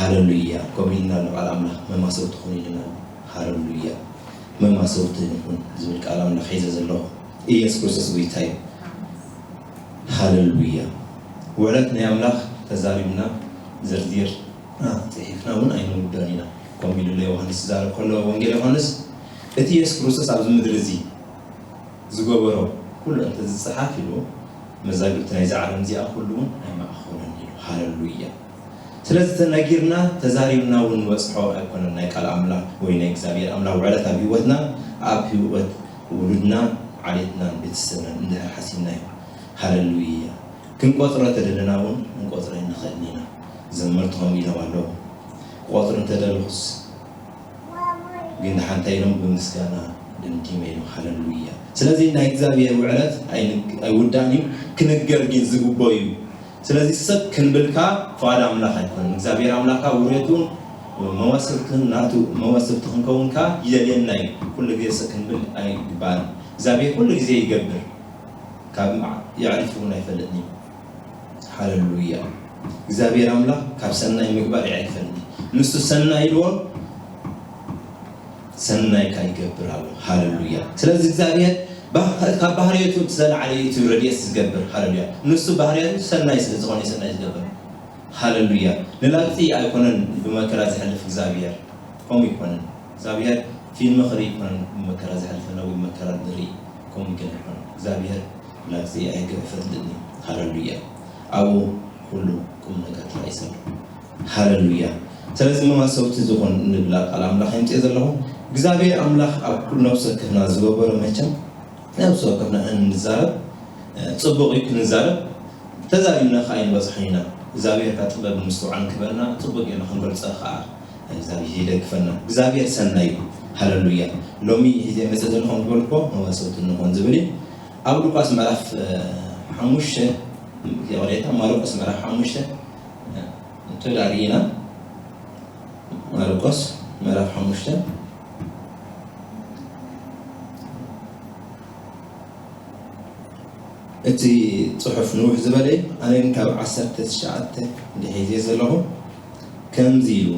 ሃለሉያ። ከምኡ ኢልና ኣሎ ቃል ኣምላኽ፣ መማሰውቲ ኩኑ ኢልና ኣሎ። ሃለሉያ። መማሰውቲ ንኹን ዝብል ቃል ኣምላኽ ሒዘ ዘለኹ ኢየሱስ ክርስቶስ ጎይታ እዩ። ሃለሉያ። ውዕለት ናይ ኣምላኽ ተዛሪብና ዘርዚርና ጽሒፍና እውን ኣይንውደን ኢና። ከምኡ ኢሉ ዮሃንስ ዝዛረብ ከሎ፣ ወንጌል ዮሃንስ፣ እቲ ኢየሱስ ክርስቶስ ኣብዚ ምድሪ እዚ ዝገበሮ ኩሉ እንተ ዝጸሓፍ ኢሉ፣ መዛግብቲ ናይዛ ዓለም እዚኣ ኩሉ እውን ኣይመኣኸሎን ኢሉ። ሃለሉያ። ስለዚ ተነጊርና ተዛሪብና እውን ንበጽሖ ኣይኮነን። ናይ ቃል ኣምላኽ ወይ ናይ እግዚኣብሔር ኣምላኽ ውዕለት ኣብ ህይወትና፣ ኣብ ህይወት ውሉድና፣ ዓሌትናን ቤተሰብናን እንድሕር ሓሲብናዮ፣ ሃለሉያ፣ ክንቆጽሮ ተደለና እውን ክንቆጽሮ ኣይንኽእልን ኢና። ዘመርቲ ከምኡ ኢሎም ኣለዉ። ክቆጽሩ እንተደለኹስ ግን ደሓንታ ኢሎም ብምስጋና ደምዲመ ኢሎም። ሃለሉያ። ስለዚ ናይ እግዚኣብሔር ውዕለት ኣይንግ-፣ ኣይውዳእን እዩ፣ ክንገር ግን ዝግቦ እዩ። ስለዚ ስቅ ክንብል ከኣ ፍቓድ ኣምላኽ ኣይኮነን። እግዚኣብሔር ኣምላኽ ከኣ ውሬቱን መዋስብትን ናቱ መዋስብቲ ክንከውን ከኣ ይደልየና እዩ። ኩሉ ግዜ ስቅ ክንብል ኣይግባእን። እግዚኣብሔር ኩሉ ግዜ ይገብር፣ ካብ የዕሪፉ እውን ኣይፈልጥን እዩ። ሃለሉያ። እግዚኣብሔር ኣምላኽ ካብ ሰናይ ምግባር የዕሪፈኒ። ንሱ ሰናይ ኢልዎ ሰናይ ከኣ ይገብር ኣሎ። ሃለሉያ። ስለዚ እግዚኣብሔር ባ-፣ ካብ ባህርያቱ እቲ ዘለዓለ እዩ እቲ ረድኤት ዝገብር። ሃለሉያ። ንሱ ባህርያቱ ሰናይ ስለ ዝኾነ እዩ ሰናይ ዝገብር። ሃለሉያ። ንላግጺ ኣይኮነን ብመከራ ዘሕልፍ እግዚኣብሔር። ከምኡ ኣይኮነን። እግዚኣብሔር ፊልም ክርኢ ኣይኮነን ብመከራ ዘሕልፈና ወይ መከራ ንርኢ። ከምኡ ግን ኣይኮነን። እግዚኣብሔር ላግጺ ኣይገ-፣ ኣይፈርድን እዩ። ሃለሉያ። ኣብኡ ኩሉ ቁም ነገር ተራእዩ ዘሎ። ሃለሉያ። ስለዚ መማሰውቲ ዝኾን ንብላ ቃል ኣምላኽ የምጽእ ዘለኹ። እግዚኣብሔር ኣምላኽ ኣብ ኩሉ ነፍሲ ወከፍና ዝገበሮ መቸም ነፍሲ ወከፍና እንዛረብ፣ እ፣ ጽቡቕ እዩ ክንዛረብ፣ ተዛሪብና ከኣ ኣይንበጽሖን ኢና። እግዚኣብሔር ከኣ ጥበብ ምስትውዓል ክህበና፣ ጽቡቕ ጌርና ክንገልጾ ከኣ እግዚኣብሔር ይደግፈና። እግዚኣብሔር ሰናይ እዩ። ሃለሉያ። ሎሚ ሒዘ መጸ ዘለኹም ዝበልኩዎ መዋሰብቲ ንኾን ዝብል እዩ። ኣብ ሉቃስ ምዕራፍ፣ እ፣ ሓሙሽተ፣ ይቕሬታ፣ ማርቆስ ምዕራፍ ሓሙሽተ፣ እ፣ እንተዳርኢና፣ ማርቆስ ምዕራፍ ሓሙሽተ፣ እቲ ጽሑፍ ንውሕ ዝበለ እዩ። ኣነ ግን ካብ ዓሰርተ ትሽዓተ እንዲሒዘ ዘለኹ ከምዚ ኢሉ፣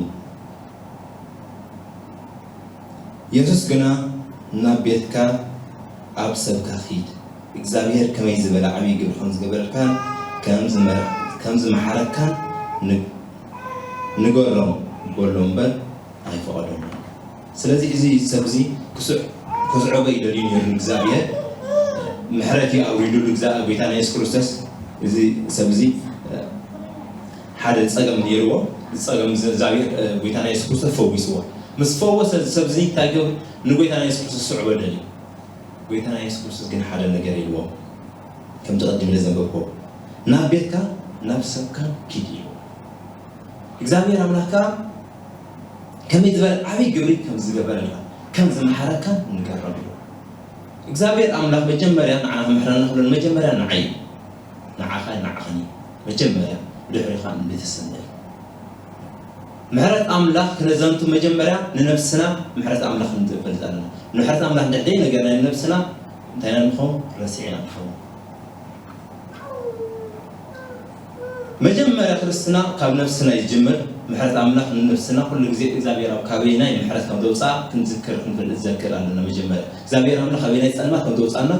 የሱስ ግና ናብ ቤትካ ኣብ ሰብካ ኺድ፣ እግዚኣብሔር ከመይ ዝበለ ዓብዪ ግብሪ ከም ዝገበረልካን ከም ዝመረ-፣ ከም ዝመሓረካን ን-፣ ንገሮም በሎ እምበር ኣይፈቐዶምን። ስለዚ እዚ ሰብ እዚ ክስዕ-፣ ክስዕቦ ይደልዩ ነይሩ ንእግዚኣብሔር። ምሕረት እዩ ኣውሪዱሉ እዛ ጎይታና የሱስ ክርስቶስ። እዚ ሰብ እዚ ሓደ ጸገም ነይርዎ። ጸገም እዚ እግዚኣብሔር፣ ጎይታና የሱስ ክርስቶስ ፈዊስዎ። ምስ ፈወሰ እዚ ሰብ እዚ እንታይ ገብር? ንጎይታና የሱስ ክርስቶስ ክስዕቦ ደልዩ። ጎይታና የሱስ ክርስቶስ ግን ሓደ ነገር ኢልዎ። ከምቲ ቀዲም ኢለ ዘንበብክዎ፣ ናብ ቤትካ ናብ ሰብካ ኪድ ኢልዎ። እግዚኣብሔር ኣምላኽካ ከመይ ዝበለ ዓብዪ ግብሪ ከም ዝገበረልካ ከም ዝመሓረካ ንገሮም ኢልዎ። እግዚኣብሔር ኣምላኽ መጀመርያ ንዓና ክምሕረና ከሎ መጀመርያ ንዓይ እዩ። ንዓኻ ንዓኻን እዩ መጀመርያ፣ ብድሕሪኻ ንቤተሰብና እዩ። ምሕረት ኣምላኽ ክነዘንቱ መጀመርያ ንነብስና ምሕረት ኣምላኽ ክንፈልጥ ኣለና። ምሕረት ኣምላኽ እንድሕር ዘይነገርና ንነብስና እንታይ ኢና ንኸውን? ረሲዕና ንኸውን። መጀመርያ ክርስትና ካብ ነብስና ይጅምር። ምሕረት ኣምላኽ ንነብስና ኩሉ ግዜ እግዚኣብሔር ኣብ ካበይናይ ምሕረት ከም ዘውፅኣ ክንዝክር ክንፈልጥ ዘክር ኣለና። መጀመርያ እግዚኣብሔር ኣምላኽ ካበይናይ ጸልማት ከም ዘውፅኣና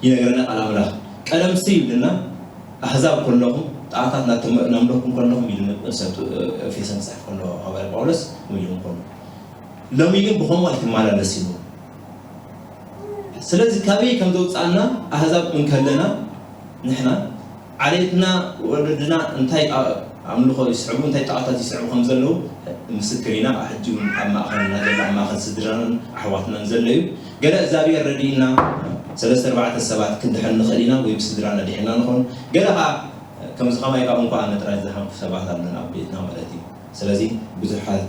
ይነግረና ቃል ኣምላኽ። ቀደምሲ ይብልና ኣህዛብ ከለኹም ጣዖታት እናተመ-፣ እናምለኽኩም ከለኹም ኢሉ ንሰብ ኤፌሶን ክጽሕፍ ከሎ ሃዋርያ ጳውሎስ ከምኡ ኢሉ ከሎ፣ ሎሚ ግን ብኸምኡ ኣይትመላለስ ኢሉ። ስለዚ ካበይ ከም ዘውፅኣና ኣህዛብ እንከለና ንሕና ዓሌትና ወለድና እንታይ ኣ-፣ ኣምልኾ ይስዕቡ እንታይ ጣዖታት ይስዕቡ ከም ዘለዉ ምስክር ኢና። ሕጂ እውን ኣብ ማእኸልና ዘሎ ኣብ ማእኸል ስድራናን ኣሕዋትናን ዘሎ እዩ። ገለ እግዚኣብሔር ረድእና ሰለስተ ኣርባዕተ ሰባት ክንድሕን ንኽእል ኢና ወይ ብስድራና ድሒና ንኾን። ገለ ከዓ ከምዚ ከማይ ካብ እንኳ ኣነ ጥራይ ዝደሓንኩ ሰባት ኣለና ኣብ ቤትና ማለት እዩ። ስለዚ ብዙሓት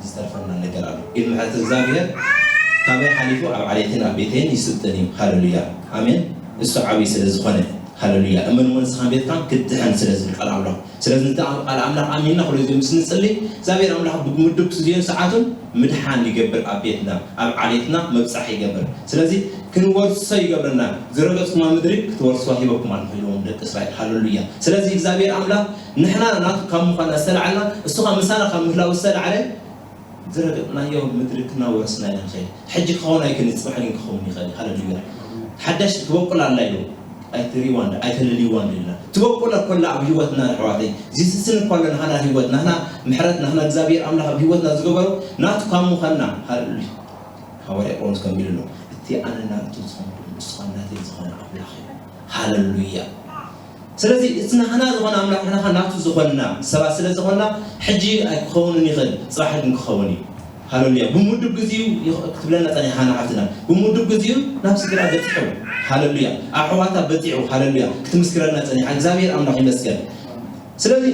ዝተርፈና ነገር ኣሎ። ግን ምሕረት እግዚኣብሔር ካበይ ሓሊፉ ኣብ ዓሌትን ኣብ ቤተይን ይስልጥን እዩ። ሃሌሉያ ኣሜን። እሱ ዓብዪ ስለ ዝኾነ ሃለሉያ። እመን እሞ ንስኻን ቤትካን ክትድሕን ስለ ዝብል ቃል ኣምላኽ። ስለዚ ነቲ ቃል ኣምላኽ ኣሚንና ኩሉ ግዜ ምስ ንጽሊ እግዚኣብሔር ኣምላኽ ብምድብ ግዜን ሰዓቱን ምድሓን ይገብር ኣብ ቤትና፣ ኣብ ዓሌትና መብጻሕ ይገብር። ስለዚ ክንወርሶ ይገብረና። ዝረገጽኩማ ምድሪ ክትወርሱዋ ሂበኩም ኣለኹ ኢልዎም ደቂ እስራኤል። ሃለሉያ። ስለዚ እግዚኣብሔር ኣምላኽ ንሕና ናቱ ካብ ምዃና ዝተላዓልና እሱ ካብ ምሳና ካብ ምህላው ዝተላዓለ ዝረገጽናዮ ምድሪ ክናወርስና ኢና ንኸይድ። ሕጂ ክኸውን ኣይክእል፣ ጽባሕ ግን ክኸውን ይኽእል። ሃለሉያ። ሓዳሽ ትበቁል ኣላ ኢሉ። ኣይትሪዋን ኣይተለልይዋን ኢልና ትበቁል ኮላ ኣብ ህይወትና ኣሕዋተይ ዝስስን እኳ ኣሎ ናህና ህይወት ናህና ምሕረት ናህና እግዚኣብሔር ኣምላኽ ኣብ ህይወትና ዝገበሮ ናቱ ካብ ምዃንና። ሃለሉያ። ሃዋርያ ጳውሎስ ከም ኢሉ ኣሎ፣ እቲ ኣነ ናቱ ዝኾንኩ ንስኻ ናተይ ዝኾነ ኣምላኽ እዩ። ሃለሉያ። ስለዚ እቲ ናህና ዝኾነ ኣምላኽ ንሕና ናቱ ዝኾንና ሰባት ስለ ዝኾንና ሕጂ ኣይክኸውንን ይኽእል፣ ጽባሕ ግን ክኸውን እዩ። ሃለሉያ። ብምውድብ ግዜኡ ይኽ- ክትብለና ጸኒሓ ሓና ሓፍትና። ብምውድብ ግዜኡ ናብ ስድራ በጺሑ። ሃለሉያ። ኣሕዋታ በጺሑ። ሃለሉያ። ክትምስክረና ጸኒሓ። እግዚኣብሔር ኣምላኽ ይመስገን። ስለዚ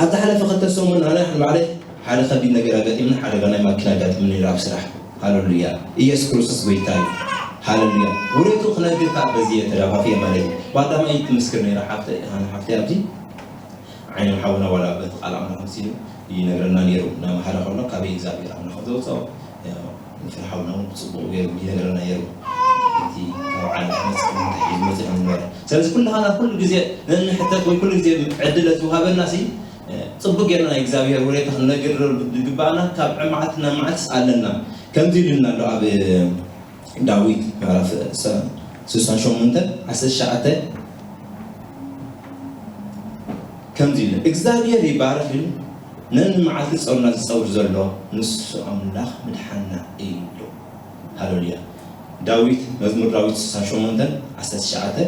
ኣብ ዝሓለፈ ክልተ ሰሙን ኣነ ንባዕለይ ሓደ ከቢድ ነገር ኣጋጢምኒ፣ ሓደጋ ናይ ማኪና ኣጋጢምኒ ነይሩ ኣብ ስራሕ። ሃለሉያ። ኢየሱስ ክርስቶስ ጎይታ እዩ። ሃለሉያ። ውሬቱ ክነግርካ በዚ እየ ተዳፋፍየ ማለት እዩ። ዋዳማይ ትምስክር ነይራ ሓፍተ- ሓፍተይ ኣብዚ ዓይኖም ሓውና ዋላ በቲ ቃል ኣምላኽ መሲሉ ይነግረና ነይሩ። እናመሃረ ከሎ ካበይ እግዚኣብሔር ኣምላኽ ዘውፅኦ፣ ያው፣ ንፍረ ሓውና እውን ብፅቡቕ ገይሩ ይነግረና ነይሩ። እቲ ካብ ዓለም መፅእ እንታይ ሒዙ መፅእ ከም ዝነበረ። ስለዚ ኩልኻና ኩሉ ግዜ ንሕተት ወይ ኩሉ ግዜ ዕድል ዝውሃበና ሲ፣ ፅቡቅ ጌርና ናይ እግዚኣብሔር ውሬታ ክንነግር ዝግባኣና ካብ ዕማዓት ናብ መዓት ኣለና። ከምዚ ኢሉና ኣሎ ኣብ ዳዊት ምዕራፍ ስሳን ሸሞንተን ዓሰርተ ትሽዓተ ከምዚ ኢሉ እግዚኣብሔር ይባረክ ኢሉ ነንመዓልቲ ጸሩና ዝጸውር ዘሎ ንሱ ኣምላኽ ምድሓና እዩ ኢሉ። ሃለሉያ። ዳዊት መዝሙር ዳዊት ስሳን ሸሞንተን ዓሰርተ ትሽዓተ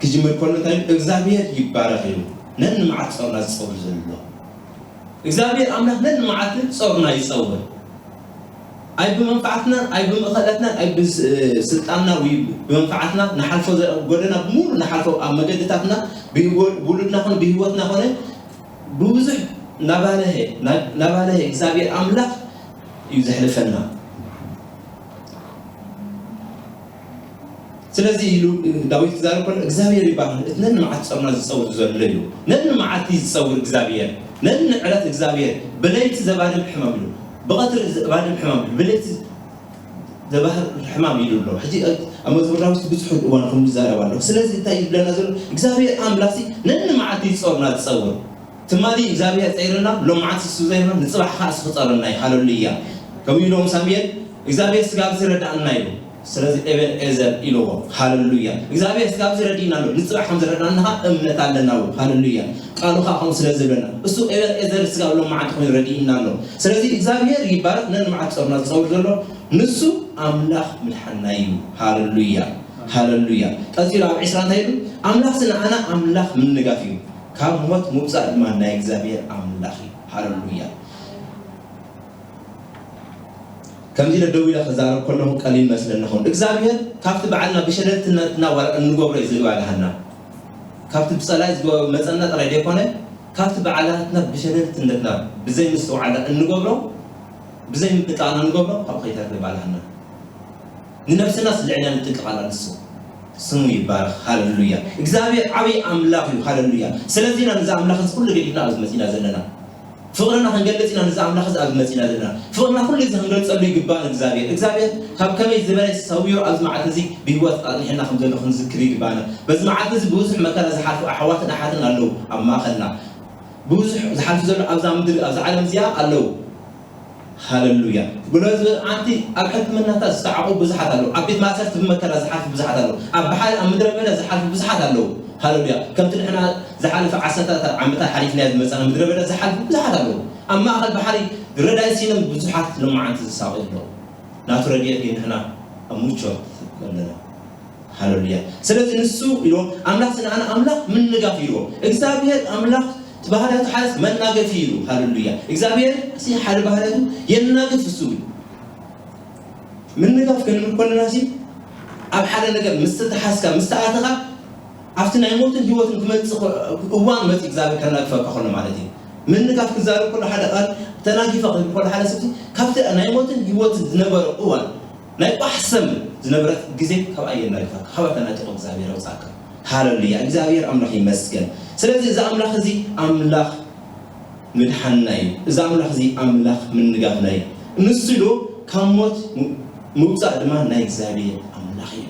ክጅምር ከሎ እንታይ እግዚኣብሔር ይባረክ እዩ ነንመዓልቲ ጾርና ዝጸውር ዘሎ እግዚኣብሔር ኣምላኽ ነንመዓልቲ ጾርና ይጸውር። ኣይ ብመንፋዓትና ኣይ ብምእኸለትና ኣይ ብስልጣንና ወይ ብመንፋዓትና ንሓልፎ ጎደና ብምሉ ንሓልፎ ኣብ መገድታትና ብውሉድና ኮነ ብህይወትና ኮነ ብብዙሕ ናባለሀ ናባለሀ እግዚኣብሔር ኣምላኽ እዩ ዘሕልፈና። ስለዚ ኢሉ ዳዊት ክዛረብ ከሎ እግዚኣብሔር ይባረክ እቲ ነንመዓልቲ ጸሩና ዝጸውር ዘሎ እዩ። ነንመዓልቲ ዝጸውር እግዚኣብሔር ነንዕለት እግዚኣብሔር ብለይቲ ዘባድም ሕማም ኢሉ ብቐትሪ ዘባድም ሕማም ኢሉ ብለይቲ ዘባህር ሕማም ኢሉ ኣሎ። ሕጂ ኣብ መዝሙር ዳዊት ብዙሕ እዋን ከም ዝዛረብ ኣለኹ። ስለዚ እንታይ ይብለና ዘሎ እግዚኣብሔር ኣምላኽሲ ነንመዓልቲ ዝጸሩና ዝጸውር ትማሊ እግዚኣብሔር ጸይርና ሎምዓት እሱ ዘይርና ንጽባሕ ከዓ እሱ ክጸረና እዩ። ሃለሉያ። ከምኡ ኢሎም ሳሙኤል እግዚኣብሔር ስጋብ ዝረዳእና ኢሉ። ስለዚ ኤቤን ኤዘር ኢልዎ። ሃለሉያ። እግዚኣብሔር ስጋብ ዝረድእና ኣሎ ንጽባሕ ከም ዝረዳእና ከዓ እምነት ኣለና። ሃለሉያ። ቃሉ ከዓ ከምኡ ስለ ዝብለና እሱ ኤቤን ኤዘር ስጋብ ሎምዓት ኮይኑ ረድእና ኣሎ። ስለዚ እግዚኣብሔር ይባረክ ነንመዓት ጸሩና ዝጸውር ዘሎ ንሱ ኣምላኽ ምድሓና እዩ። ሃለሉያ። ሃለሉያ። ቀጺሉ ኣብ ዕስራ እንታይ ኢሉ ኣምላኽ ስንዓና ኣምላኽ ምንጋፍ እዩ ካብ ሞት ምውፃእ ድማ ናይ እግዚኣብሔር ኣምላኽ እዩ። ሃለሉያ። ከምዚ ኢለ ደው ኢለ ክዛረብ ከለኹ ቀሊል መስለኒ ኸውን እግዚኣብሔር ካብቲ ባዕልና ብሸለልትነትና ዋላ እንገብሮ እዩ ዝግባእ ድሃና ካብቲ ብፀላይ ዝመፀና ጥራይ ዘይኮነ ካብቲ ባዕላትና ብሸለልትነትና ብዘይ ምስትውዓልና እንገብሮ ብዘይ ምጥቃቕና እንገብሮ ካብ ከይታት ንባልሃና ንነብስና ስልዕና ንጥንቀቕ ኣላ ንሱ ስሙ ይባረኽ። ሃለሉያ። እግዚኣብሔር ዓብዪ ኣምላኽ እዩ። ሃለሉያ። ስለዚ ኢና ነዚ ኣምላኽ እዚ ኩሉ ገዲፍና ኣብዚ መፂና ዘለና ፍቕርና ክንገልፅ ኢና ነዚ ኣምላኽ እዚ ኣብዚ መፂና ዘለና ፍቕርና ኩሉ ግዜ ክንገልፀሉ ይግባእ እግዚኣብሔር እግዚኣብሔር ካብ ከመይ ዝበለ ሰዊሩ ኣብዚ መዓልቲ እዚ ብህይወት ኣፅኒሕና ከም ዘሎ ክንዝክር ይግባእና በዚ መዓልቲ እዚ ብብዙሕ መከራ ዝሓልፉ ኣሕዋትን ኣሓትን ኣለዉ ኣብ ማእኸልና ብዙሕ ዝሓልፉ ዘሎ ኣብዛ ምድሪ ኣብዛ ዓለም እዚኣ ኣለዉ ሃለሉያ። ብለዚ ኣንቲ ኣብ ሕክምናታት ዝተዓቑ ብዙሓት ኣለዉ። ኣብ ቤት ማእሰርቲ ብመከራ ዝሓልፉ ብዙሓት ኣለዉ። ኣብ ባሕሪ ኣብ ምድረ በዳ ዝሓልፉ ብዙሓት ኣለዉ። ሃለሉያ። ከምቲ ንሕና ዝሓለፈ ዓሰርታት ዓመታት ሓሊፍናዮ ዝመጻና ምድረ በዳ ዝሓልፉ ብዙሓት ኣለዉ። ኣብ ማእኸል ባሕሪ ረዳኢ ሲኖም ብዙሓት ሎማዓንቲ ዝሳቐዩ ኣለዉ። ናቱ ረድኤት ግን ንሕና ኣብ ምቾት ኣለና። ሃለሉያ። ስለዚ ንሱ ኢልዎ ኣምላኽ ስለ ኣነ ኣምላኽ ምንጋፍ ኢልዎ እግዚኣብሔር ኣምላኽ እቲ ባህርያቱ ሓደስ መናገፊ ኢሉ ሃለሉያ እግዚኣብሔር ሲ ሓደ ባህርያቱ የናግፍ እሱ እዩ ምንጋፍ ክንብል ከለና ሲ ኣብ ሓደ ነገር ምስ ተተሓዝካ ምስ ተኣተኻ ኣብቲ ናይ ሞትን ህይወትን ክመፅእ እዋን መፅ እግዚኣብሔር ከናግፈካ ከሎ ማለት እዩ ምንጋፍ ክዛረብ ከሎ ሓደ ቃል ተናጊፈ ክብል ከሎ ሓደ ሰብ ካብቲ ናይ ሞትን ህይወትን ዝነበረ እዋን ናይ ቋሕ ሰም ዝነበረት ግዜ ካብኣ የናግፈካ፣ ካብኣ ተናጢቑ እግዚኣብሔር ኣውፅኣካ። ሃለሉያ፣ እግዚኣብሔር ኣምላኽ ይመስገን። ስለዚ እዚ ኣምላኽ እዚ ኣምላኽ ምድሓንና እዩ። እዚ ኣምላኽ እዚ ኣምላኽ ምንጋፍና እዩ። ንሱ ኢሉ ካብ ሞት ም-፣ ምውፃእ ድማ ናይ እግዚኣብሔር ኣምላኽ እዩ።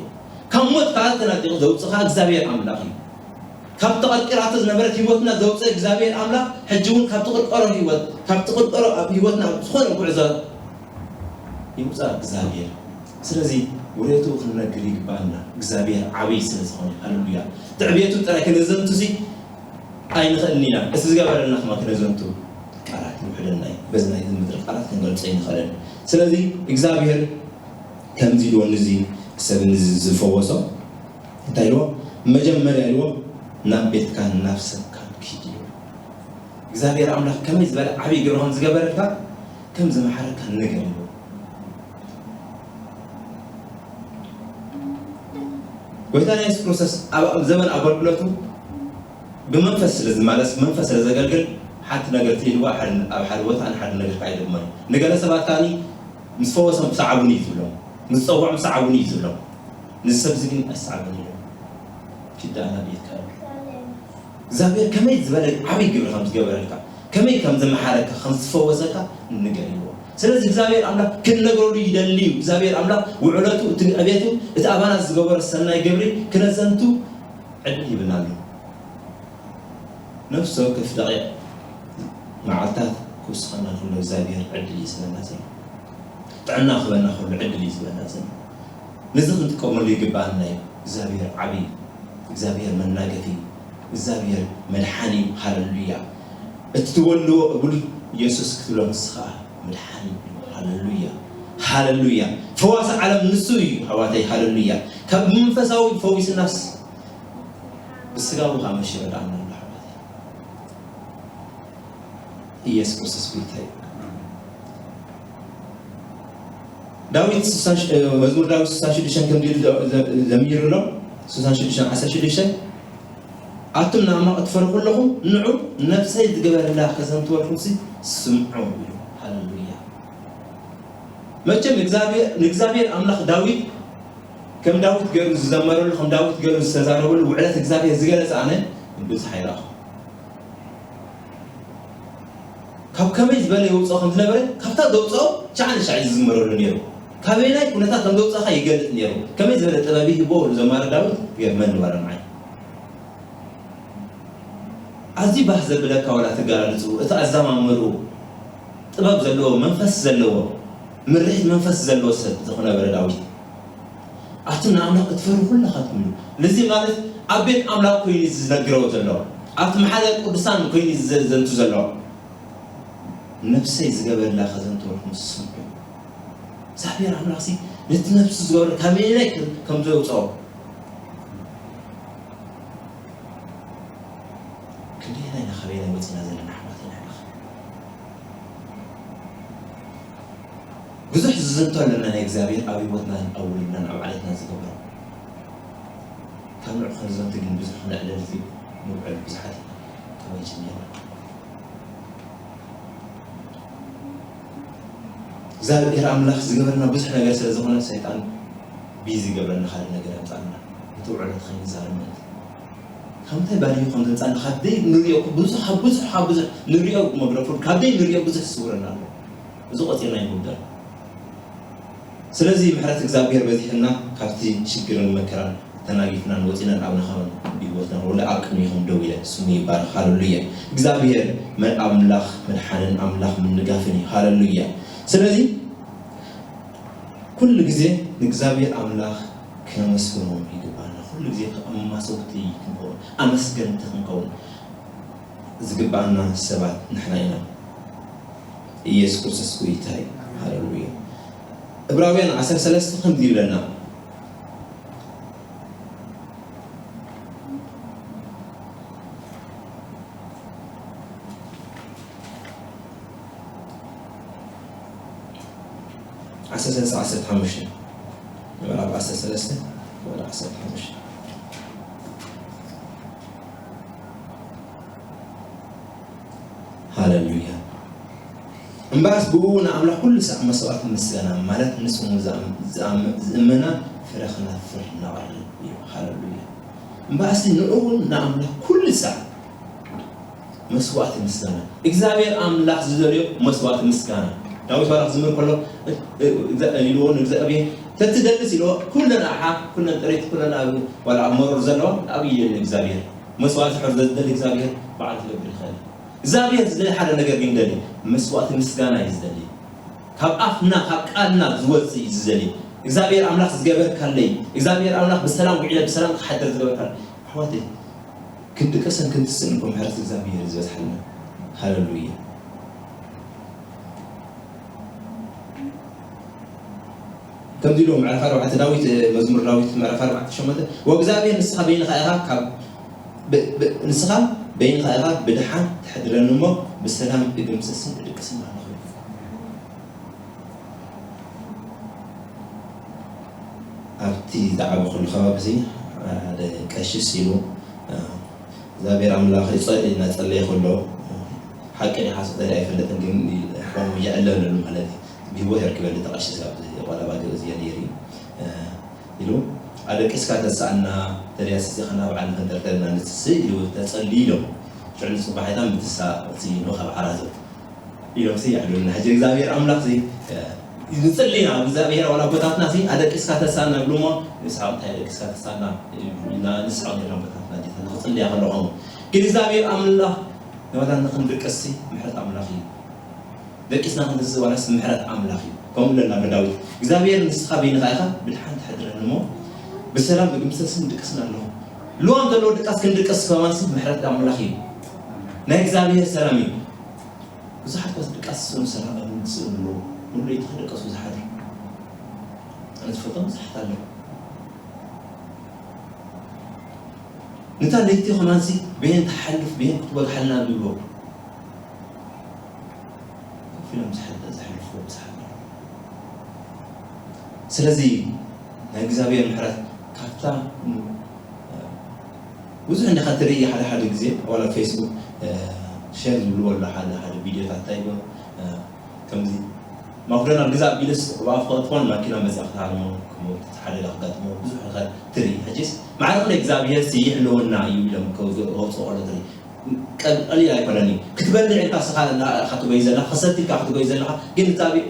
ካብ ሞት ከዓ ተናጢቑ ዘውፅኻ እግዚኣብሔር ኣምላኽ እዩ። ካብ ተቐርቂራቶ ዝነበረት ህይወትና ዘውፅእ እግዚኣብሔር ኣምላኽ ሕጂ እውን ካብ ትቕርቀሮ ህይወት፣ ካብ ትቕርቀሮ ኣብ ህይወትና ኣብ ዝኾነ ጉዕዞ ይውፃእ እግዚኣብሔር። ስለዚ ውሬቱ ክንነግር ይግባኣና። እግዚኣብሔር ዓብይ ስለ ዝኾነ፣ ሃለሉያ። ትዕቤቱ ጥራይ ክነዘንቱ ሲ ኣይንኽእልን ኢና። እቲ ዝገበረልና ከማ ክነዘንቱ ቃላት ይውሕደና እዩ። በዚ ናይ ምድሪ ቃላት ክንገልጾ ኣይንኽእልን። ስለዚ እግዚኣብሔር ከምዚ ኢልዎ ንዚ ሰብ ንዚ ዝፈወሶ እንታይ ኢልዎ? መጀመርያ ኢልዎ ናብ ቤትካን ናብ ሰብካን ኪድ ኢልዎ። እግዚኣብሔር ኣምላኽ ከመይ ዝበለ ዓብይ ግብሪ ከም ዝገበረልካ ከም ዝመሓረካ ንገር ኢልዎ። ጎይታና የሱስ ክርስቶስ ኣብ ዘመን ኣገልግሎቱ ብመንፈስ ስለ ዝመላለስ፣ ብመንፈስ ስለ ዘገልግል፣ ሓንቲ ነገር ትህልዋ፣ ሓደ፣ ኣብ ሓደ ቦታ ንሓደ ነገር ከዓ ይደግሞ እዩ። ንገለ ሰባት ከኣኒ ምስ ፈወሶም ሰዓቡኒ እዩ ዝብሎም፣ ምስ ጸውዖም ሰዓቡኒ እዩ ዝብሎም። ንዚ ሰብ እዚ ግን ኣይሰዓቡን እዮም። ኪዳ ናብ ቤትካ እዩ። እግዚኣብሔር ከመይ ዝበለ ዓብይ ግብሪ ከም ዝገበረልካ፣ ከመይ ከም ዝመሓረካ፣ ከም ዝፈወሰካ ንገርዎ። ስለዚ እግዚኣብሔር ኣምላኽ ክንነግረሉ ይደሊ እዩ። እግዚኣብሔር ኣምላኽ ውዕለቱ፣ እቲ ዕቤቱ፣ እቲ ኣባና ዝገበሮ ሰናይ ግብሪ ክነዘንቱ ዕድል ይብልና ኣሎ። ነፍሲ ወከፍ ደቂቕ መዓልታት ክውስኸና ከሎ እግዚኣብሔር ዕድል እዩ ዝህበና ዘሎ። ጥዕና ክህበና ከሎ ዕድል እዩ ዝህበና ዘሎ። ነዚ ክንጥቀመሉ ይግባኣና እዩ። እግዚኣብሔር ዓብዪ እዩ። እግዚኣብሔር መናገፊ እዩ። እግዚኣብሔር መድሓኒ እዩ። ሃለሉያ። እቲ ትበልዎ እብል ኢየሱስ ክትብሎ ንስኻ መድሓኒ እዩ። ሃለሉያ። ሃለሉያ። ፈዋሲ ዓለም ንሱ እዩ ኣሕዋተይ። ሃለሉያ። ካብ መንፈሳዊ ፈዊስናስ ብስጋዊ ከዓ መሽ ይረዳእና ኣሎ ኣሕዋተይ። ኢየሱስ ክርስቶስ ጎይታ እዩ። ዳዊት ስሳ፣ መዝሙር ዳዊት ስሳ ሽዱሽተ ከምዚ ኢሉ ዘ-፣ ዘ-፣ ዘሚሩ ኣሎ። ስሳ ሽዱሽተ ዓሰርተ ሽዱሽተ ኣቱም ንኣምላኽ እትፈርሁ ኩለኹም ንዑ፣ ነብሰይ ዝገበረላ ከዘንትወልኩምሲ ስምዑ ኢሉ። ሃለሉያ። መቸም እግዚኣብሔር፣ ንእግዚኣብሔር ኣምላኽ ዳዊት ከም ዳዊት ገይሩ ዝዘመረሉ፣ ከም ዳዊት ገይሩ ዝተዛረበሉ ውዕለት እግዚኣብሔር ዝገለጸ ኣነ ብዙሕ ኣይረኣኹ። ካብ ከመይ ዝበለ የውፅኦ ከም ዝነበረ፣ ካብታ ዘውፅኦ ሻዕ ንሻዕ እዩ ዝዝመረሉ ነይሩ። ካበየናይ ኩነታት ከም ዘውፅእኻ ይገልፅ ነይሩ። ከመይ ዝበለ ጥበብ ይህቦ ዘማሪ ዳዊት ገርመኒ ዋላ ንዓይ። ኣዝዩ ባህ ዘብለካ ዋላ ትገላለፁ፣ እቲ ኣዘማምሩ ጥበብ ዘለዎ፣ መንፈስ ዘለዎ፣ ምርሒት መንፈስ ዘለዎ ሰብ ዝኾነ ነበረ ዳዊት። ኣቱም ንኣምላኽ እትፈርሁ ኩላኻትኩም ኢሉ። እዚ ማለት ኣብ ቤት ኣምላኽ ኮይኑ እዩ ዝነግረው ዘሎ። ኣብቲ ማሕደር ቅዱሳን ኮይኑ እዩ ዘ-፣ ዘንቱ ዘሎ። ነፍሰይ ዝገበረላ ከዘንትወልኩም ስምዑ። እግዚኣብሔር ኣምላኽሲ ነቲ ነፍሱ ዝገበረ ካብ መይናይ ከም፣ ከም ዘውፅኦ። ክንደየናይ ኢና ካበየናይ ወፂና ዘለና ኣሕዋተይ ንዓኻ? ብዙሕ ዝዝንቶ ኣለና ናይ እግዚኣብሔር ኣብ ህይወትናን ኣብ ውሉድናን ኣብ ዓሌትናን ዝገብሮ። ካብ ንዑ ክንዘንቱ ግን ብዙሕ ክነዕልል ንውዕል ብዙሓት ኢና። ካበይ ጀሚርና? እግዚኣብሔር ኣምላኽ ዝገበረና ብዙሕ ነገር ስለ ዝኾነ ሰይጣን ቢዚ ይገብረና ካልእ ነገር የምፃልና። እቲ ውዕለት ከይንዛረብ ማለት እዩ። ካብ ምንታይ ባልዩ ከም ዘምፃና ካብ ደይ ንሪኦ ብዙሕ፣ ካብ ብዙሕ፣ ካብ ብዙሕ ንሪኦ መግረፉን ካብ ደይ ንሪኦ ብዙሕ ዝስውረና ኣሎ። እዚ ቆፂርና ይንውደር። ስለዚ ምሕረት እግዚኣብሔር በዚሕና ካብቲ ሽግርን መከራን ተናጊፍናን ወፂናን ኣብ ናኻውን ብህይወትና ወላ ኣብ ቅድሚኹም ደው ኢለ ስሙ ይባረኽ። ሃለሉያ። እግዚኣብሔር መ-፣ ኣምላኽ መድሓንን ኣምላኽ ምንጋፍን እዩ። ሃለሉያ። ስለዚ ኩሉ ግዜ ንእግዚኣብሔር ኣምላኽ ከነመስግኖ ይግባና። ኩሉ ግዜ ኣማሰውቲ ክንከውን፣ ኣመስገንቲ ክንከውን ዝግባና ሰባት ንሕና ኢና። ኢየሱስ ክርስቶስ ጎይታ እዩ። ሃሌሉያ። ዕብራውያን ዓሰርተ ሰለስተ ከምዚ ይብለና። ዓሰርተ ሰለስተ ዓሰርተ ሓሙሽተ፣ ምዕራፍ ዓሰርተ ሰለስተ ወደ ዓሰርተ ሓሙሽተ። ሃሌሉያ። እምበኣስ ብኡ ንኣምላኽ ኩሉ ሳዕ መስዋእቲ ምስጋና፣ ማለት ንስሙ ዝኣም-፣ ዝኣም-፣ ዝእመና ፍረ ክነፍር ነቕርብ እዩ። ሃሌሉያ። እምበኣሲ ንዑ እውን ንኣምላኽ ኩሉ ሳዕ መስዋእቲ ምስጋና። እግዚኣብሔር ኣምላኽ ዝደልዮ መስዋእቲ ምስጋና። ዳዊት ዋላ ክዝምር ከሎ፣ እ-፣ እ-፣ እዛ-፣ ኢልዎ ንእግዚኣብሔር፣ "ተትደልስ" ኢልዎ፣ "ኩለን ኣሓ፣ ኩለን ጥሪት፣ ኩለን ኣብ፣ ዋላ ኣብ መሮር ዘለዋ ኣብ ኢድ የለን እግዚኣብሔር። መስዋእቲ ሕርዘ ዝደሊ እግዚኣብሔር ባዕሉ ክገብር ይኽእል እዩ። እግዚኣብሔር ዝደሊ ሓደ ነገር ግን ይደሊ፣ መስዋእቲ ምስጋና እዩ ዝደሊ። ካብ ኣፍና፣ ካብ ቃልና ዝወጽእ እዩ ዝደሊ። እግዚኣብሔር ኣምላኽ ዝገበርካለይ፣ እግዚኣብሔር ኣምላኽ ብሰላም ውዒለ ብሰላም ክሓድር ዝገበርካለይ። ኣሕዋተይ፣ ክንድቅስን ክንትስእን እኮ ምሕረት እግዚኣብሔር እዩ ዝበዝሓልና። ሃሌሉያ። ከምዚ ኢሉ ምዕራፍ ኣርባዕተ ዳዊት፣ መዝሙር ዳዊት ምዕራፍ ኣርባዕተ ሸሞንተ፣ "ወእግዚኣብሔር ንስኻ በይንኻ ኢኻ ካብ፣ ብ-፣ ብ-፣ ንስኻ በይንኻ ኢኻ ብድሓን ትሕድረኒ እሞ ብሰላም እግምሰስን እድቅስን ኣለኹ።" ኣብቲ ዝዓበኹሉ ከባቢ እዚ ሓደ ቀሽስ ኢሉ፣ እግዚኣብሔር ኣምላኽ ይጸ-፣ እናጸለየ ከሎ፣ ሓቂ ድዩ ሓሶት ድዩ ኣይፈልጥን፣ ግን ከምኡ የዕለለሉ ማለት እዩ። ብህይወት የርክበኒ እቲ ቀሽስ ኣብዚ ቆላ ባገ እዚ ነይሩ ኢሉ፣ "ኣደቂስካ ተሳእና፣ ተደያሲስካ ናብ በዓል ንኽንጠርጠር ኢና ንትስእ" ኢሉ ተጸልዩ ኢሎም። ሽዑ ንጽባሒታ ምትሳእ ጽይኑ ካብ ዓራቱ ኢሎም ሲ ይዕልሉና። ሕጂ እግዚኣብሔር ኣምላኽ ሲ፣ እ፣ ንጽሊ ኢና፣ እግዚኣብሔር ዋላ ኣቦታትና ሲ ኣደቂስካ ተሳእና ይብሉ እሞ፣ ንስሓቕ እንታይ ኣደቂስካ ተሳእና ኢልና ንስሓቕ ነርና ኣቦታትና፣ ኣዴታትና ክጽልያ ከለኹም። ግን እግዚኣብሔር ኣምላኽ ንባዕልና ክንድቅስ ሲ ምሕረት ኣምላኽ እዩ። ደቂስና ክንትስእ ዋላስ ምሕረት ኣምላኽ እዩ። ከምኡ ኢሉ ኣሎ ዳዊት፣ እግዚኣብሔር ንስኻ በይንኻ ኢኻ ብድሓን ትሕድረኒ እሞ፣ ብሰላም እግምሰስን ድቅስን ኣለኹ። ልዋም ዘለዎ ድቃስ ክንድቅስ ከማን ሲ ምሕረት ኣምላኽ እዩ። ናይ እግዚኣብሔር ሰላም እዩ። ብዙሓት እኳ ዝድቃስ ዝስእኑ ሰላም ኣብ መንግስቲ ኣለዉ። ሙሉ ለይቲ ክድቀሱ ዝሓድሩ። ኣነ ዝፈልጦም ብዙሓት ኣለዉ። ነታ ለይቲ ከማንሲ በየን ትሓልፍ፣ በየን ክትበግሓልና ንብሎ። ኮፍ ኢሎም ዝሓል-፣ ዘሕልፍዎ ብዙሓት ኣለዉ። ስለዚ ናይ እግዚኣብሔር ምሕረት ካብታ ብዙሕ እንዲኻ ትርኢ፣ ሓደ ሓደ ግዜ ዋላ ፌስቡክ፣ እ፣ ሼር ዝብልዎ ኣሎ፣ ሓደ ሓደ ቪድዮታት እንታይ ይብሎ፣ እ፣ ከምዚ ማክዶናል ግዛ ቢልስ ብኣፍ ከእትዋን ማኪና መዚኣ ክትሃርሞ፣ ከምኡ ሓደጋ ክጋጥሞ ብዙሕ ኢኻ ትርኢ። ሕጂስ ማዕረ እግዚኣብሔር ሲ ይሕልወና እዩ ኢሎም ከውጽ-፣ ከውጽኦ ከሎ ትርኢ። ቀል-፣ ቀሊል ኣይኮነን እዩ። ክትበልዕ ኢልካ ስኻ እንዳ ኢኻ ትጎይ ዘለኻ፣ ክሰቲ ኢልካ ክትጎይ ዘለኻ፣ ግን እግዚኣብሔር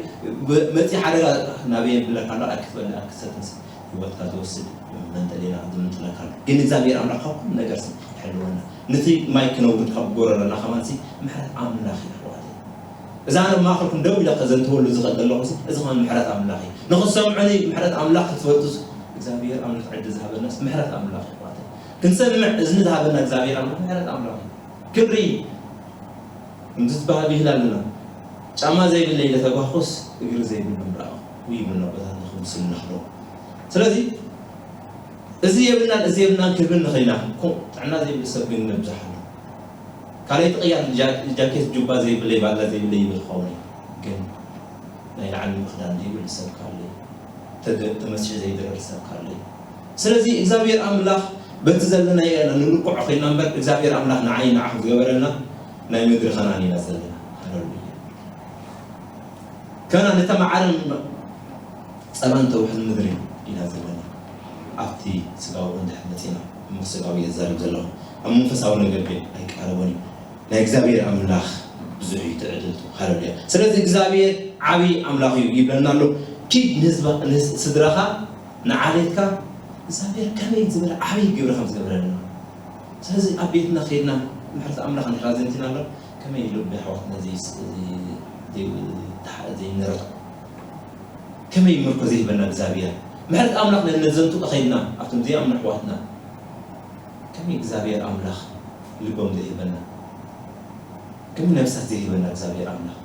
ብ-፣ መጺእ ሓደጋ ናበይ የብለካ ኣሎ፣ ኣይክትበልዕ ኣይክትሰትን ሲ። ህይወትካ ዝወስድ መንጠሌና ዝምንጥለካ ኣሎ። ግን እግዚኣብሔር ኣምላኽ ካብ ኩሉ ነገር ሲ ይሕልወና። ነቲ ማይ ክነውርድ ካብ ጎረረና ከማን ሲ ምሕረት ኣምላኽ እዩ ኣሕዋተይ። እዛ ኣነ ኣብ ማእከልኩም ደው ኢለ ከዘንትወሉ ዝኽእል ዘለኹ ሲ፣ እዚ ከማን ምሕረት ኣምላኽ እዩ። ንኽትሰምዑኒ ምሕረት ኣምላኽ ክትፈልጡ ሲ፣ እግዚኣብሔር ኣምላኽ ዕድል ዝሃበናስ ምሕረት ኣምላኽ እዩ ኣሕዋተይ። ክንሰምዕ እዝኒ ዝሃበና እግዚኣብሔር ኣምላኽ ምሕረት ኣምላኽ እዩ። ክንርኢ፣ ከምዚ ዝበሃል ብሂል ኣለና። ጫማ ዘይብለይ ኢለ ተጓኹስ፣ እግሪ ዘይብሎም ረኣኹ ይብሉ ኣቦታትና፣ ክምስሉ ንኽእሎ። ስለዚ፣ እዚ የብልናን፣ እዚ የብልናን ክብል ንኽእል ኢና። ኮ-፣ ጥዕና ዘይብሉ ሰብ ግን ነብዝሕ ኣሎ። ካልኣይቲ ቅያር ጃ-፣ ጃኬት ጁባ ዘይብለይ፣ ባላ ዘይብለይ ይብል ክኸውን እዩ። ግን ናይ ላዕሊ ክዳን ዘይብሉ ሰብ ካለ፣ ተደ-፣ ተመሲሑ ዘይድረር ሰብ ካለ። ስለዚ እግዚኣብሔር ኣምላኽ በቲ ዘለናዮ ኢና ንልክዖ ኮይና እምበር፣ እግዚኣብሔር ኣምላኽ ንዓይ ንዓኹም ዝገበረልና ናይ ምድሪ ከነኣን ኢና ዘለና። ሃሌሉያ። ከነኣን እታ መዓርን ጸባን ተውሕዝ ምድሪ ኢና ዘለና። ኣብቲ ስጋዊ እንድሕር መጺና፣ እሞ ስጋዊ እየ ዝዛረብ ዘለኹ። ኣብ መንፈሳዊ ነገር ግን ኣይቀረቦን እዩ። ናይ እግዚኣብሔር ኣምላኽ ብዙሕ እዩ ትዕድልቱ። ሃሌሉያ። ስለዚ እግዚኣብሔር ዓብዪ ኣምላኽ እዩ ይብለና ኣሎ። ኪድ ንህዝባ-፣ ንስድራኻ፣ ንዓሌትካ እግዚኣብሔር ከመይ ዝበለ ዓብዪ ግብሪ ከም ዝገበረልና። ስለዚ ኣብ ቤትና ከይድና ምሕረት ኣምላኽ እንድሕር ኣዘንቲና ኣሎ፣ ከመይ ኢሉ ብኣሕዋትና ዘይስ-፣ ዘይ-፣ ዘይ-፣ ዘይንረቕ? ከመይ ምርኮ ዘይህበና እግዚኣብሔር? ምሕረት ኣምላኽ ነዘንቱ ከይድና ኣብቶም ዘይኣምኑ ኣሕዋትና፣ ከመይ እግዚኣብሔር ኣምላኽ ልቦም ዘይህበና? ከመይ ነብሳት ዘይህበና እግዚኣብሔር ኣምላኽ?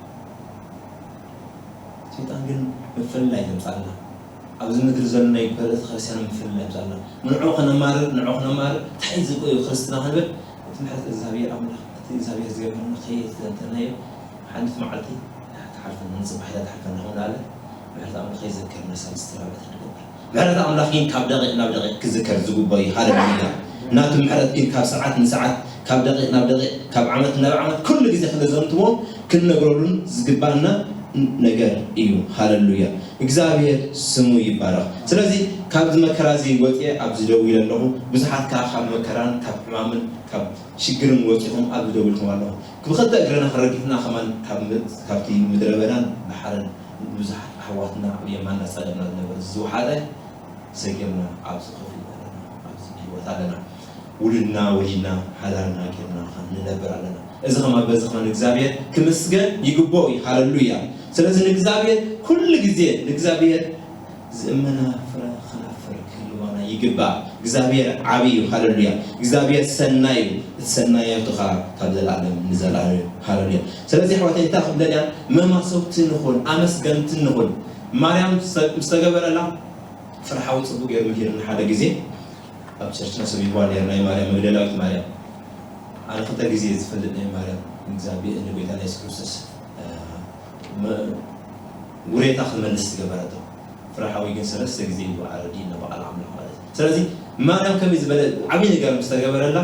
ሰይጣን ግን ምፍልላይ ዘምጻልና፣ ኣብዚ ምድሪ ዘሎ ናይ በረኸት ክርስትያን ምፍልላይ ዘምጻልና፣ ንዕኡ ከነማርር፣ ንዕኡ ከነማርር፣ እንታይ እዩ ዝብሎ ክርስትና ክንብል፣ እቲ ምሕረት እግዚኣብሔር ኣምላኽ፣ እቲ እግዚኣብሔር ዝገበረልና ከየተንተናዮ፣ ሓንቲ መዓልቲ ትሓልፈና፣ ንጽባሕ ኢላ ትሓልፈና፣ ከምኡ እንዳበለ ምሕረት ኣምላኽ ከይዘከርና ሳልስቲ ራብዕቲ ንገብር። ምሕረት ኣምላኽ ግን ካብ ደቂቕ ናብ ደቂቕ ክዝከር ዝግብኦ እዩ። ሃሌሉያ። ናቱ ምሕረት ግን ካብ ሰዓት ንሰዓት፣ ካብ ደቂቕ ናብ ደቂቕ፣ ካብ ዓመት ናብ ዓመት፣ ኩሉ ግዜ ክነዘንትዎን ክንነግረሉን ዝግባእና ነገር እዩ። ሃለሉያ፣ እግዚኣብሔር ስሙ ይባረኽ። ስለዚ ካብዚ መከራ እዚ ወፅየ ኣብዚ ደው ኢለ ኣለኹ። ብዙሓት ከዓ ካብ መከራን ካብ ሕማምን ካብ ሽግርን ወፂኹም ኣብዚ ደው ኢልኩም ኣለኹ። ብክልተ እግርና ረጊፅና ከማን ካብ ም- ካብቲ ምድረ በዳን ባሕርን ብዙሓት ኣሕዋትና ኣብ የማንና ፀገምና ዝነበሩ ዝወሓጠ ሰጊርና ኣብዚ ኮፍ ኢልና ኣለና። ኣብዚ ህይወት ኣለና። ውሉድና ወሊድና ሓዳርና ጌርና ንነብር ኣለና። እዚ ከማ በዚ ከማ ንእግዚኣብሔር ክምስገን ይግብኦ እዩ። ሃለሉያ። ስለዚ ንእግዚኣብሔር ኩሉ ግዜ ንእግዚኣብሔር ዝእመና ፍረ ክነፍር ክህልዋና ይግባእ። እግዚኣብሔር ዓብዪ እዩ። ሃለሉያ። እግዚኣብሔር ሰናይ እዩ። እቲ ሰናየቱ ከዓ ካብ ዘለኣለም ንዘለኣለም እዩ። ሃለሉያ። ስለዚ ኣሕዋተይ እንታይ ክብለልያ፣ መማሰውቲ ንኹን፣ ኣመስገንቲ ንኹን። ማርያም ምስ ተገበረላ ፍርሓዊ ጽቡቅ ገይሩ ምሂርኒ ሓደ ግዜ ኣብ ቸርችና ሰቢብዋ ነይሩ ናይ ማርያም መግደላዊት ማርያም ኣነ ክልተ ግዜ ዝፈልጥ ናይ ማርያም እግዚኣብሔር ንጎይታ ናይ የሱስ ክርስቶስ ውሬታ ክመልስ ዝገበረቶ ፍርሓዊ ግን ሰለስተ ግዜ እዩ ኣረዲና በዓል ኣምላኽ ማለት እዩ። ስለዚ ማርያም ከመይ ዝበለ ዓብዪ ነገር ምስ ተገበረላ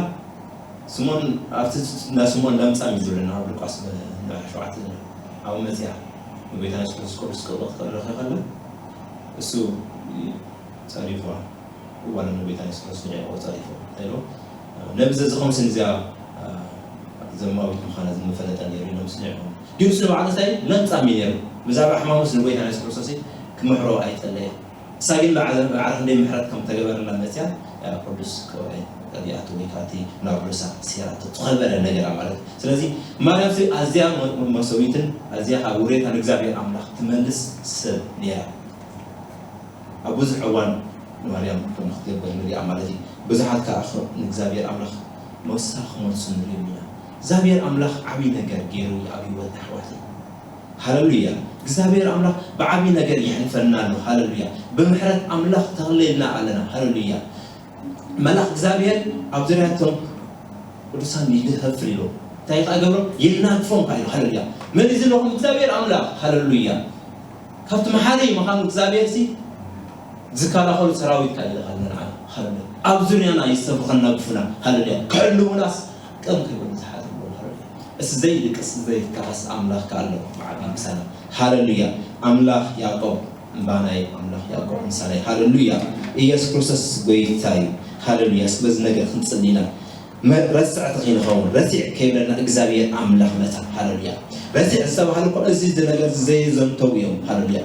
ስሞን ኣብቲ እንዳ ስሞን ለምጻም እዩ ዝብለና ኣብ ሉቃስ ምዕራፍ ሸውዓተ ኣብ መጽያ ንጎይታ የሱስ ክርስቶስ ቅዱስ ቅብሎ ክትረኸ ከላ እሱ ጸሪፉዋ እዋን ንጎይታ የሱስ ክርስቶስ ንዕኡ ጸሪፉ ተሎ ነብዘ ዝኸምስን እዚኣ ዘማዊት ምዃና ዝመፈለጠ ነይሩ ኢሎም ስኒዕዎም ግን እሱ ንባዕሉ እንታይ ለምጻም እዩ ነይሩ ብዛዕባ ሕማሙስ ንጎይታ የሱስ ክርስቶስ ክምሕሮ ኣይጸለየ እሳ ግን ብዓረፍ እንደ ምሕረት ከም ተገበረላ መፅያ ቅዱስ ክብራይ ቀዲኣቱ ወይ ካብቲ ናብ ርእሳ ሴራቶ ትኸበረ ነገራ ማለት እዩ። ስለዚ ማርያም ሲ ኣዝያ መሰዊትን ኣዝያ ካብ ውሬታ ንእግዚኣብሔር ኣምላኽ ትመልስ ሰብ ነይራ። ኣብ ብዙሕ እዋን ንማርያም ከም ክትገብር ንሪኣ ማለት እዩ። ብዙሓት ከዓ ንእግዚኣብሔር ኣምላኽ መሳ ክመልሱ ንሪኦም ኢና። እግዚኣብሔር ኣምላኽ ዓብዪ ነገር ገይሩ ኣብ ህይወት ኣሕዋት እዩ። ሃለሉያ እግዚኣብሔር ኣምላኽ ብዓብዪ ነገር የሕልፈና ኣሎ። ሃለሉያ ብምሕረት ኣምላኽ ተኽለልና ኣለና። ሃለሉያ መልኣኽ እግዚኣብሔር ኣብ ዙርያቶም ቅዱሳን ይልህፍር ኢሉ እንታይ ከዓ ገብሮም ይናግፎም ከዓ ኢሉ። ሃለሉያ መን እዩ ዝለኹም እግዚኣብሔር ኣምላኽ። ሃለሉያ ካብቲ መሓሪ ምዃኑ እግዚኣብሔር ሲ ዝከላኸሉ ሰራዊት ከዓ ይልእኸልና ንዓና። ሃለሉያ ኣብ ዙርያና ይሰብኸና ግፉና። ሃለሉያ ክዕልውናስ ቀም ከይበሉ ዝሓዘ እስ ዘይልቅስ ዘይካኸስ ኣምላኽ ከኣሎ ብዓቢ ምሳና። ሃለሉያ ኣምላኽ ያዕቆብ እምባናይ ኣምላኽ ያዕቆብ ምሳናይ። ሃለሉያ ኢየሱስ ክርስቶስ ጎይታ እዩ። ሃለሉያ ስበዚ ነገር ክንጽሊ ኢና። ረስዕቲ ከይንኸውን ረሲዕ ከይብለና እግዚኣብሔር ኣምላኽ መታ። ሃለሉያ ረሲዕ ዝተባህሉ እኮ እዚ ነገር ዘየዘንተው እዮም። ሃለሉያ